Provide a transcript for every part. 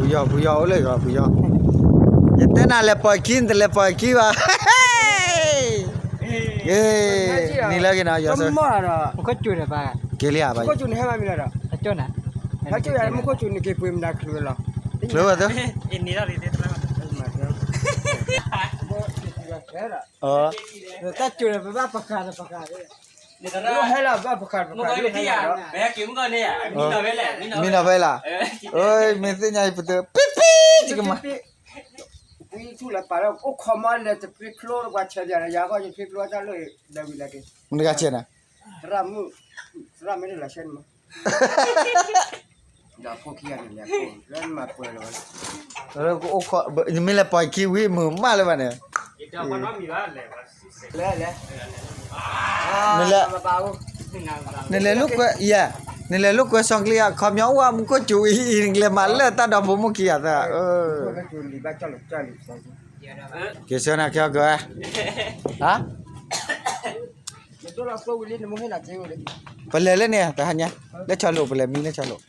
ယီၤဖုယီၤအိၣ်လၢယီၤဖုယီၤ, ယတဲနၤလဲၤပိာ်ခံ နတလဲၤပိာ်ခံဘၣ်, နံၤလၢက့ၤနီၤ, က့ၤလံဧါဘၣ်, တၢ်ကိၢ်န့ၣ် ပဘၣ်ပဃးဒီးပဃး, မ့ၢ်နီၤဖဲလၢ, မ့ၢ်နီၤဖဲလၢ, အၢ မ့ၢ်သ့ၣ်ညါအံၤပတပ့ၢ်ပ့ၢ်ကမး, ပှၤထူလၢပာ်လၢအိၣ်ခိးမီလဲၤတပ့ၢ်ချိတပှၤဆဲးယၤဒီး ယၤဃီယဖ့ကျိတၢ်လၢ, မနုၤဂၤဆဲးနၤ, သရၣ်မုၣ်, သရၣ်မုၣ်လၢလီၤဆဲးန့ၣ်မး ဒီးဖိခံဂၤန့ၣ်လဲၤ, လၢနမၤပှဲၤလီၤ, နမ့ၢ်လဲၤပိာ်ခံဝံၤမုာ်မးလၢၤဘၣ်န့ၣ်, လဲၤလဲၤ, နလဲၤလိာ်ကွဲ, ယဲ, နလဲၤလိာ်ကွဲစီၤကလံၤဧါ, ခီပညီအိၣ်ဝဲမူခိၣ်စူၤအံၤအံၤ နကလဲၤမၤလၢတၢ်ဒီဖိမိၢ်ခံဂၤသၢ, က့ၤဆၢနၤခဲအံၤက့ၤဝဲ, ဟါ ပလဲၤလၢန့ၣ် တဟါညါ, လၢဆီလိာ် ပလဲၤမံလၢဆီလိာ်,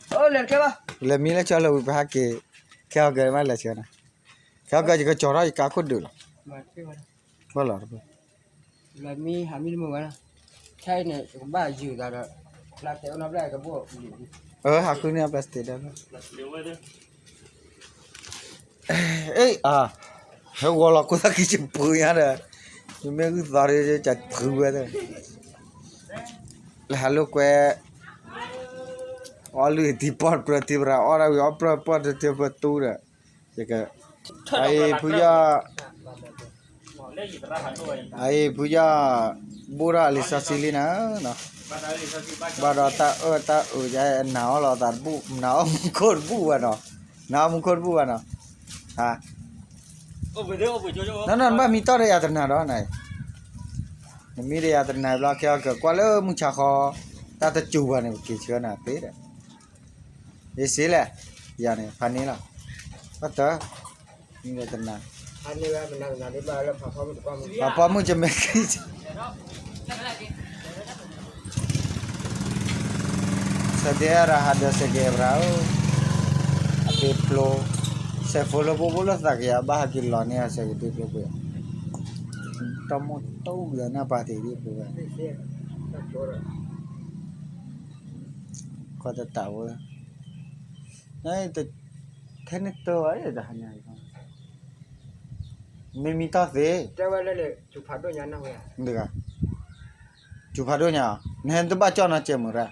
ပလဲၤမံလၢဆီလိာ်ဝံၤ ပဟဲက့ၤ, ခဲအံၤက့ၤမးလဲၤဆၢနၤ, ခဲအံၤက့ၤ ယကကၠီၤထီၣ်ယကါခိၣ်ဒုးလီၤ, ဘၣ်လီၤ, ဟးဃုန့ၢ် plastic ဒီး, အ့ၣ်, ဟဲဂီၤလီၤခိၣ်သၣ်ခံယပှ့ၤညါဒီး, ယမ့ၢ်ဂုၢ်သီဒီး ယကဖုဝဲ, လဲၤဟးလိာ်ကွဲ, အီၣ်လုၢ်ထံပီၢ်တပြၢထံပရၤ အီၣ်ဒၣ်ဝံၤအီၣ်ပြၢၢ်ပီၢ်တထံပၢတူဒီး, ယက, အအံၤဖုယီၢ် အအံၤဖုယီၢ် ဘိၣ်ထီၣ်အလံာ်စီဆှံလံနၤ, ဘၣ်ဒီးတၢ်အၢၣ်တၢ်အုးယဲ နၤအီၣ်လီၤသးတဘူၣ် နၤအီၣ်မူခိၣ်တဘူၣ်ဘၣ်နီၤ, နၤအီၣ်မူခိၣ်တဘူၣ်ဘၣ်နီၤ, နီၤ နဘၣ်မံတီၢ်ဒီးယၤတနၤဒီးနၤ, နမံဒီးယၤတနၤဘျီ ခဲအံၤက့ၤကွၢ်လၢမုၢ်ဆါဃီ, တၢ်တစူၤဘၣ်န့ၣ် ပက့ၤဆှၢနၤသ့ဒီး ယစ့လဲၣ်, ယၤန့ၣ် ဖးန့ၢ်လီၤ, ဘၣ်တၢ်, မံဒီးတနၤ, ပှၤပိာ်မုၣ်ကမဲာ်ခံ, စဒဲရဟးဒီးစကဲးပြၤဧၢ, အဘ့ၣ်ဖျိ, စဲးဖိလၢဘိဘိလၢသးကယၤ ဘၣ်ဟးက့ၤလီၤန့ၢ်အစဲးကဘ့ၣ်ဖျိပှဲၤ, တၢ်မိၣ်တူၢ်လၢနၢ်ပၢၢ်တ့ၢ်ဒ်ပှဲၤဝဲ ခီတတးဝဲ, န, ထဲန့ၣ်တၢ်ဝဲတဟါညါ, မ့ၢ်မံတီၢ်သ့, တဂၤ, စူၤဖးဒိၣ်ညါ, နဟဲတဘၣ်ကၠီၣ်နီၤ ကဲမုာ်ရၣ်,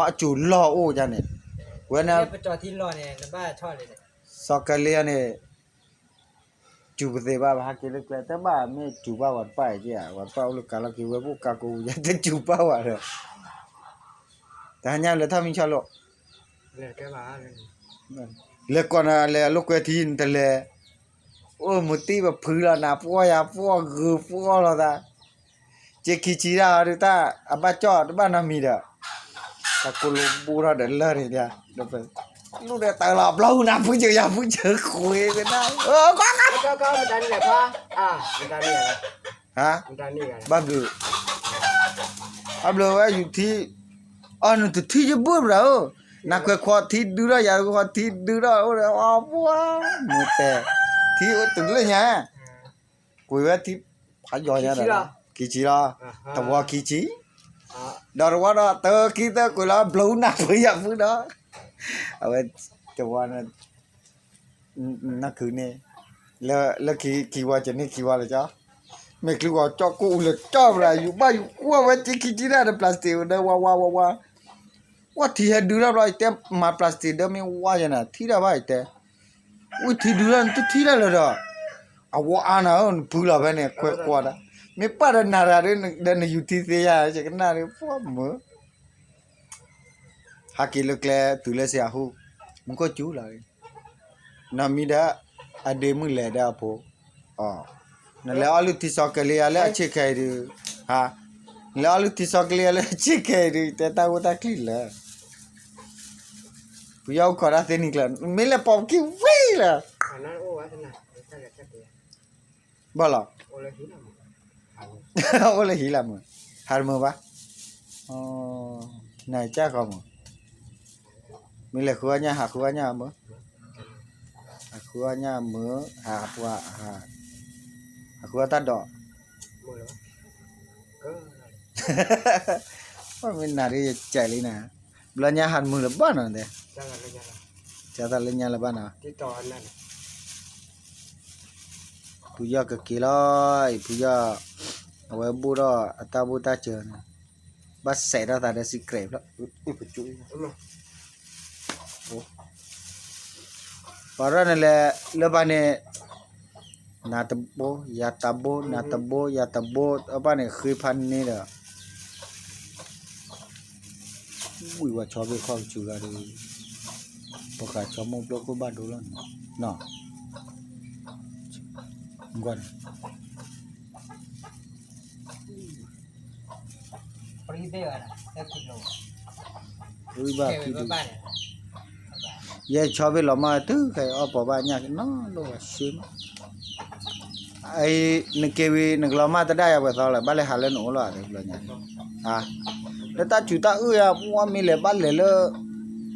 အစူၤလီၢ်အိၣ်ဒ်န့ၣ်, ဝဲန့ၣ်, စီၤကလံၤန့ၣ် စူၤပသ့ဘၣ် ပဟးက့ၤလၢကျဲ တဘၣ်မ့ၢ်စူၤဘၣ်ဝဲတပၣ်အံၤက့ဧါ, ဝဲတပၣ်အိၣ်လၢကါလီၢ်ခံ ဝဲဘိၣ်ကါကိးပူၤယဲ တစူၤဘၣ်ဝဲဒီး, တဟါညါလဲၤထီၣ်မံဆီလိာ်, လဲၤကိးနၤလဲၤအလိာ်ကွဲထံ နတလဲၤ, အိၣ်မူတံၢ်ပဖုလီၤနၤ ပှီၢ်ယၤပှီၢ်ဂုာ်ပှီၢ်လီၤသး က့ခံဆံဒၣ်ဒုးတၢ် အဘၣ်ကၠီၣ်တဘၣ်နီတမံၤဒီး, တၢ်ကိၢ်လိဘိၣ်ထီၣ်ဒီးလၢၢ်န့ၣ်, လူၢ်ဒီးတၢ်လီၤ ဘျီဟူနၤဖုစၢၤယၤဖုစၢၤဃ့ကနၣ်, ဘၣ်ဘျုး, အဘျုးဝဲယူၤထံ, အနုၤတထံၣ်ယဘၣ်ဘျီဧၢ, နခွဲးခွီထံဒုထီၣ် ယၤခွဲးခွီထံဒုထီၣ်အိၣ်ဒီး အပှၤ, မုၢ်တဲ, ထံအိၣ်တုၤလၢညါ ကွံာ်ဝဲထံဖးယီၤညါဒီး, ခံဆံလီၤ, တဝီခံဆံ, ဒီးတဝီဒီး တခံသၢကွံာ်လီၤ ဘျီနၢ်ဖုယၤဖုဒီး, အဝဲ, တဝီ, နခုန့ၣ်, လၢခံခံဝီကန့ၢ်ခံဝီလၢကၠီ, မ့ၢ်ချုးဂီၤကၠီကိၣ်အူလၢကၠီဘျီ ယူၤဘၣ်ယူၤကွၢ်ဝဲက့ခံဆံဒၣ်ဒီး plastic ဒီးဝါဝါဝါဝါ ဝဲထံဟဲဒုထီၣ်ဘျီ ယတဲမၤ plastic ဒီးမ့ၢ်ဝါယဲနၤ ထံၣ်ဒၣ်ဘၣ်ယတဲ, ဝဲထံဒုထီၣ်နတထံၣ်ဒၣ်လၢၤဒီး, အဝဲအါနၤဧၢ နဖုလီၤဖဲန့ၣ် ခွဲးကွၢ်ဒီး, မ့ၢ်ပၣ်ဒီးနၤရၤဒီး ဒီးနယူၤထံသ့ယၤ ယကနၣ်ဒီး ပှၤမုာ်, ဟးက့ၤလၢကျဲတုၤလၢစ့အဟူ, မူခိၣ်စူၤလီၤ, နီၢ်မံဒီး, အဒ့မုၢ်လဲၤဒီးအဖိ နလဲၤအီၣ်လုၢ်ထံစီၤကလံၤယၤလၢအဆံးခဲအံၤဒုး, ဟါ, နလဲၤအီၣ်လုၢ်ထံစီၤကလံၤယၤလၢအဆံးခဲအံၤဒုး တဲတၢ်ဂိၢ်တၢ်ကျံၤလၢ, ပယီၤအိၣ်ခိးတၢ်သ့နံၤကျၢၤ မ့ၢ်လဲၤပိာ်ပကံဝံၤလၢ, ဘၣ်လီၤ, အိၣ်လၢဟံၣ်လၢမုာ်, ဟးတမုာ်ဘၣ်, နကၢ်ဃီမး, မ့ၢ်လဲၤဃုအီၣ်ညၣ် ဟးဃုအီၣ်ညၣ်မး, ဟးဃုအီၣ်ညၣ်မး, ဟးဃုအီၣ်, ဟးဃုအီၣ်တၢ်ဒိး, မ့ၢ်နၤဒ်ယကဲးလံနၤ, ဘျီညါဟးမုာ်လၢၤဘၣ်နီၤတဲ, ကၢ်သးလၢညါလၢၤဘၣ်နီၤ, ဖုယီၢ်ကက့ၤလီၤ, အံၤဖုယီၢ်, အဝဲဘိၣ်ထီၣ်အတၢ်ဘိၣ်တၢ်စၢၤန့ၣ်, ဘၣ်စဲးထီၣ်သးဒီး secret ဖျၢၣ်, ပှၤရၢၢ်န့ၣ်လဲၣ်, လၢဘၣ်န့ၣ်, နၤတဘိ ယၤတဘိ နၤတဘိ ယၤတဘိ အဘၣ်န့ၣ်ဃ့ဖးန့ၣ်ဒီး ဝံၤဝဲဆီဘ့ၣ်ခီၣ်ကစူၤဂၤဒီး, ပဃးဆီမိၢ်ပျိခိၣ်ဘၣ်ဒိလီၤန့ၣ်, နကွၢ်န့ၣ်, ဘၣ်ခံဒု, ယဲဆီဘ့ၣ်လီၤမၢ်တုၤခဲအီၣ်ပီၤဘၣ်ညၣ်ကနီၤလိၣ်ဝဲရှ့မး, နက့ၤဝံၤ နကလီၤမၢ်တဒၣ်ယၤပှဲၤသီလဲၣ် ဘၣ်လဲၤဟးလၢနအိၣ်လီၤ, လၢတၢ်စူၤတၢ်အုၣ်ယၤ မ့ၢ်လဲၤဘၣ်လဲၤလၢ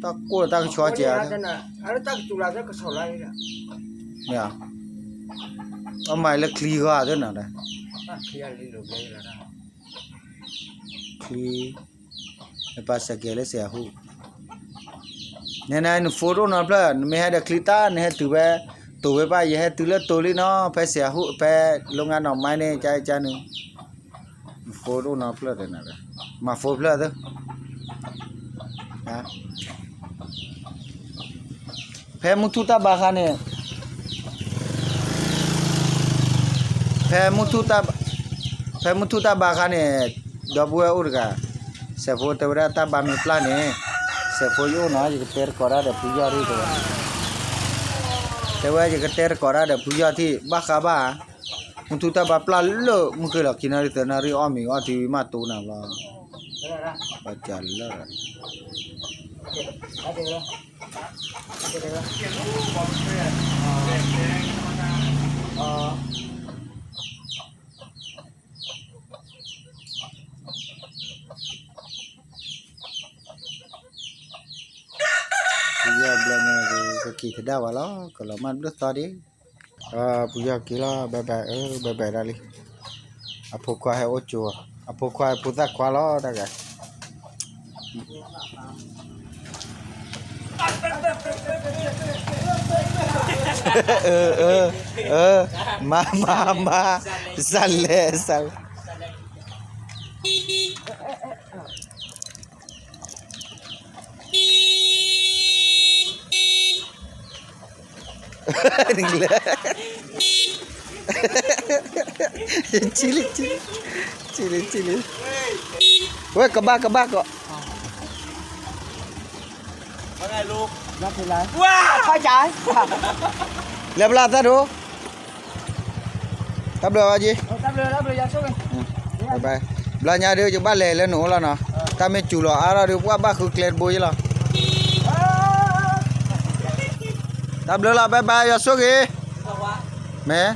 တၢ်ကိၢ်တၢ်ကဆှီကဲးဧါ, မ့ၢ်, အမၤလၢချံဂီၤသ့ၣ်နၤဒီး, ချံ, နပာ်စဲးကဲးလၢစဲးအဟူ, နန န phone တအိၣ်နီတဖျၢၣ် နမ့ၢ်ဟဲဒီးချံတၢ် နဟဲတုၤဖဲ တိၤဝဲဘၣ် ယဟဲတုၤလၢတိၤလံနီၤ ဖဲစဲးအဟူ ဖဲ လီၢ်ငါနီၤမါန့ၣ် ကါကါန့ၣ်, န phone တအိၣ်နီတဖျၢၣ်တဲနၤဒီး, မၤ phone ဖျၢၣ်သၢ ဖဲမုၢ်ထူၣ်တၢ်ဘါခါန့ၣ်, ဖဲမုၢ်ထူၣ်တၢ်, ဖဲမုၢ်ထူၣ်တၢ်ဘါခါန့ၣ်, ဒီပုၢ်ဝဲၢ်အိၣ်တဂၤ, စဲးဖိတဲဝဲဒၣ်တၢ်ဘါမ့ၢ်ပျၢ်န့ၣ်, စဲးဖိယအိၣ်နီၤ ယကတဲတကိးတၢ်ဒီးဖုယီၢ်ထံၣ်တဲဝဲ, တဲဝဲယကတဲတကိးတၢ်ဒီးဖုယီၢ်ထံၣ် ဘၣ်ဃးဘၣ်, မုၢ်ထူၣ်တၢ်ဘါပျၢ်လၢမုၢ်ဃ့ၢ်လီၤခံနၣ်ရံၣ်သၢနၣ်ရံၣ်အီၣ်မ့ၤအီၣ်ထံဝံၤမးတိၢ်နၤဘျီ, ဘၣ်ကလၢာ် ပယီၤဘျီညါ ကက့ၤကဒါဝဲလီၤ ကလီၤမၢ်ဘျုးသီဒံး, ပယီၤက့ၤလီၤ bye bye အၢ bye bye ဒၣ်လံ, အဖိခွါဟဲအိၣ်ကၠိ, အဖိခွါဟဲဖိသၣ်ခွါလီၤတၢ်ဂၤ မၤ မၤ မၤ စးလဲၣ် စးလဲၣ် နကလဲၤ ဆံလံ ဆံလံ ဆံလံ ဆံလံ ဝဲ ကဘၣ် ကဘၣ်ကီး လဲၤဘျါသၢဒိၣ် တၢ်ဘျုးဝဲက့ၤ bye bye ဘျီညါဒုး ယကဘၣ်လဲၤလၢနအိၣ်လီၤနီၤ တၢ်မ့ၢ်စူၤလီၤအါထီၣ်ဒုး ပှၢ်ဘၣ်ဃုကျဲတဘိယ့ၣ်လီၤ တၢ်ဘျုးလီၤ bye bye ယွၤဆိၣ်ဂ့ၤ မ့ၢ်